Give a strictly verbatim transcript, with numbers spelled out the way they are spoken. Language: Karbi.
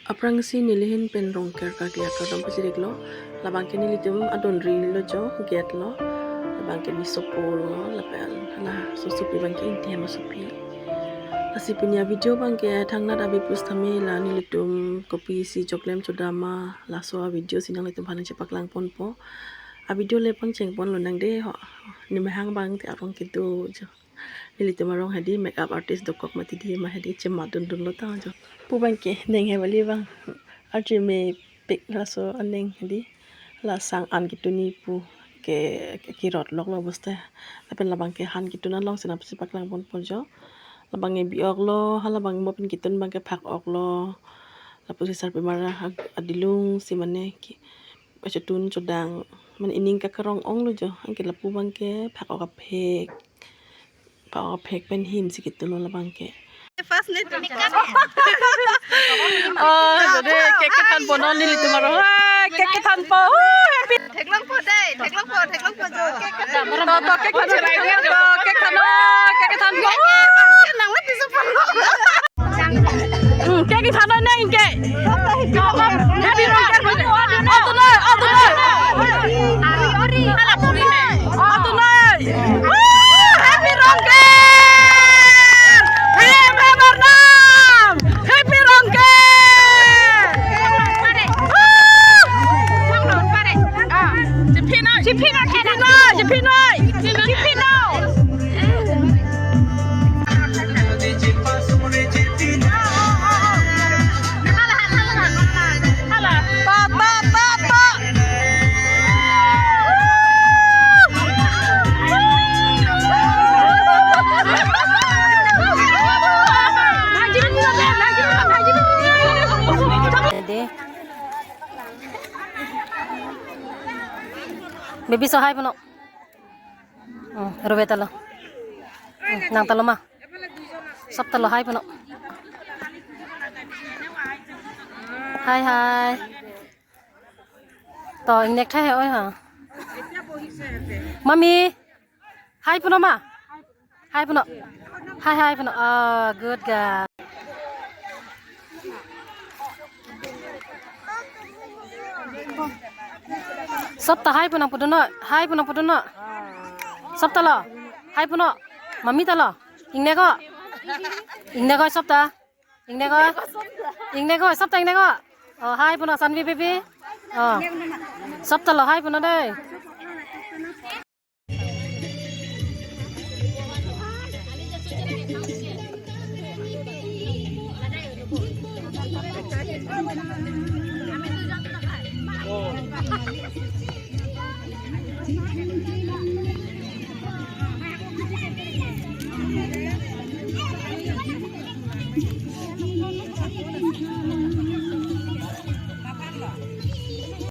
Aphrangsi neli ahin pen Rongker karkli akardom pachiriklo. Labang ke nelitum adonri lo jo, gate lo. Labang ke ne sopo lo, lapen hala sosopi abang ke ingti asopi. Lasi pini avideo abang ke thangnat abi pusitame la nelitum kopisi choklem chodam ma, laso avideo si nanglitum aphan chepaklang ponpo. Avideo le pangcheng ponlonang dei ho. Ne mahang abang te arong kedo jo. Nelitum arong hedi makeup artist dokok mati dei ma hedi chemat dundunlo ta jo. Pu abang ke neng he bali abang. Arje mepik laso aneng hedi. La sang an ketun ni pu ke, ke kirot loklo bosta. Lapen labang ke han ketun along si nangpisi paklang ponpo jo. Labang ke bi-ok lo, halabang mo pen ketun abang ke phak-ok lo. Lapusi sarpimar adilung si mane ke, kachetun chodang, mane ining kakarong ong lo jo, anke lapu abang ke phak-ok aphek. Phak-ok aphek pen hin si ketun lo labang ke. First night. Oh, jadi cake kethanpo non nelitum arong. Hai, cake kethanpo. Oh, happy. Theklongpo dei, theklongpo, theklongpo jo. To, to, cake than, to, cake than, oh, cake kethanpo. Nang mati sepuluh. Hmm, cake kethan non neng ke. Happy Rongker. Oh, tunai, oh, tunai. Oh, tunai. Woo, Happy Rongker. Hem, hem, arnam. Happy Rongker. Woo. Chiphi noi, chiphi noi, chiphi noi. Chiphi noi. Baby, so hai puno. Hmm, Robe talo. Hmm, nang talo ma. Sob talo hai puno. Hai, hai. To, ingnek thai he oi ha. Mami. Hai puno ma. Hai puno. Hai, hai puno. Oh, good girl. Sob ta hai puno pudun noi. Hai puno pudun noi. Sob talo. Hai puno. Mami talo. Ingnek ko. Ingnek ko sob ta. Ingnek ko. Ingnek ko sob ta ingnek ko. Oh, hai puno Sanvi baby. Oh. Sob talo hai puno dei.